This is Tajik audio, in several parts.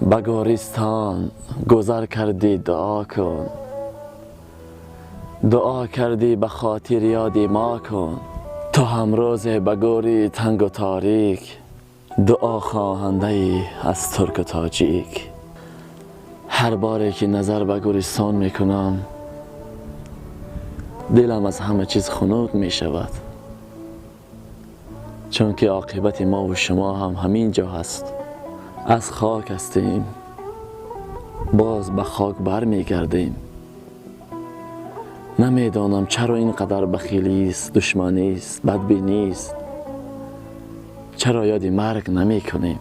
Ба гористон гузар кардӣ, дуо кун. Дуо кардӣ, ба хотир ёди мо кун. Ту ҳам рӯзе ба гӯри тангу торик, дуо хоҳандаӣ аз турку тоҷик. Ҳар боре ки назар ба гӯристон мекунам, дилам аз ҳама чиз хунук мешавад, чунки оқибати мову шумо ҳам ҳамин ҷо ҳаст. Аз хок ҳастем, боз ба хок бармегардем. Намедонам чаро ин қадар бахилист, душманист, бадбинист. Чаро ёди марг намекунем?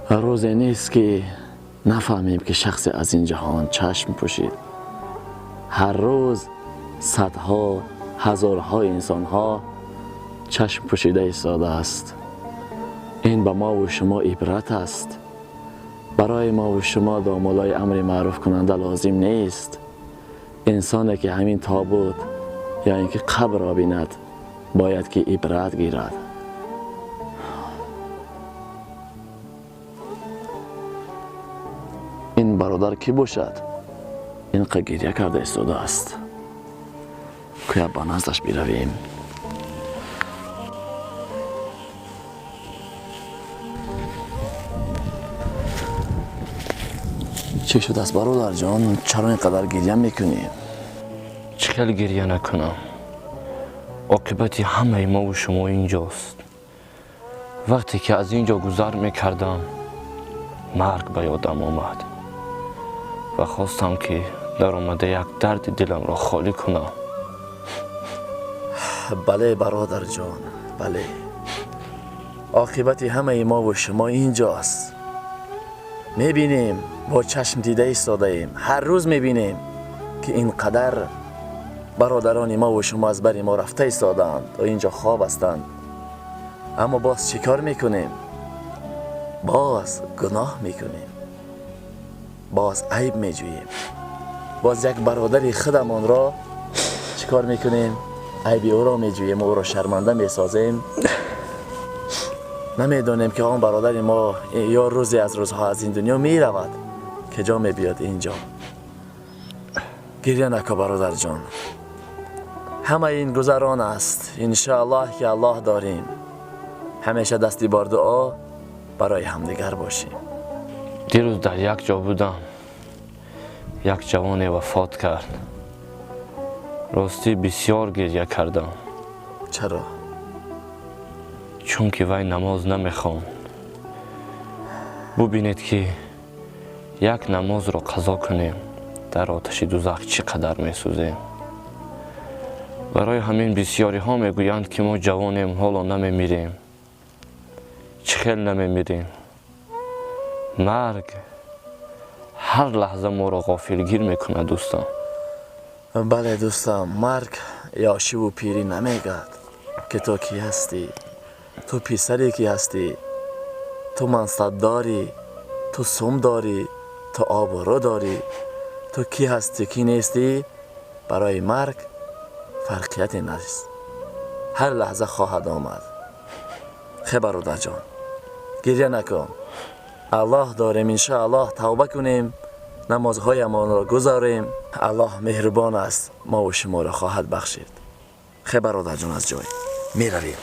Рӯзе нест ки нафаҳмем ки шахсе аз ин ҷаҳон чашм пӯшид. Ҳар рӯз садҳо, ҳазорҳо инсонҳо чашм пӯшида истодааст. Ин ба мову шумо ибрат аст. Барои мову шумо домулои амри маъруфкунанда лозим нест. Инсоне ки ҳамин тобут ё ин ки қабрро бинад, бояд ки ибрат гирад. Ин бародар кӣ бошад? Инқа гиря карда истодааст. Кӯя ба наздаш биравем. Чӣ шудааст, бародарҷон? Чаро ин қадар гиря мекунӣ? Чӣ хел гиря накунам? Оқибати ҳамаи мову шумо инҷост. Вақте ки аз ин ҷо гузар мекардам, марг ба ёдам омад ва хостам ки даромада як дарди диламро холӣ кунам. Бале, бародарҷон, бале, оқибати ҳамаи мову шумо инҷост. Мебинем, бо чашм дида истодаем, ҳар рӯз мебинем ки ин қадар бародарони мову шумо аз бари мо рафта истодаанд ва инҷо хоб ҳастанд. Аммо боз чӣ кор мекунем? Боз гуноҳ мекунем, боз айб меҷӯем, боз як бародари худамонро чӣ кор мекунем? Айби ӯро меҷӯем, ӯро шарманда месозем. Намедонем ки он бародари мо ё рӯзе аз рӯзҳо аз ин дунё меравад, ки ҷо мебиёд инҷо. Гиря нако, бародарҷон, ҳамаи ин гузарон аст. Иншоаллоҳ ки Аллоҳ дорем. Ҳамеша дасти бордуо барои ҳамдигар бошем. Дирӯз дар як ҷо будам, як ҷавоне вафот кард. Ростӣ бисёр гиря кардам. Чаро? Чунки вай намоз намехонд. Бубинед ки як намозро қазо кунем, дар оташи дузах чӣ қадар месӯзем. Барои ҳамин бисёриҳо мегӯянд ки мо ҷавонем, ҳоло намемирем. Чӣ хел намемирем? Марг ҳар лаҳза моро ғофилгир мекунад, дӯстон. Бале, дӯстам, марг ёшиву пирӣ намегӯяд ки ту кӣ ҳастӣ, ту писаре ки ҳастӣ, ту мансабдорӣ, ту сум дорӣ, ту обрӯ дорӣ, ту кӣ ҳастӣ, кӣ нестӣ, барои марг фарқияте нест. Ҳар лаҳза хоҳад омад. Хе, бародарҷон, гиря накун. Аллоҳ дорем, иншоаллоҳ тавба кунем, намозҳоямонро гузорем. Аллоҳ меҳрубон аст, мову шуморо хоҳад бахшид. Хе, бародарҷон, аз ҷой меравем.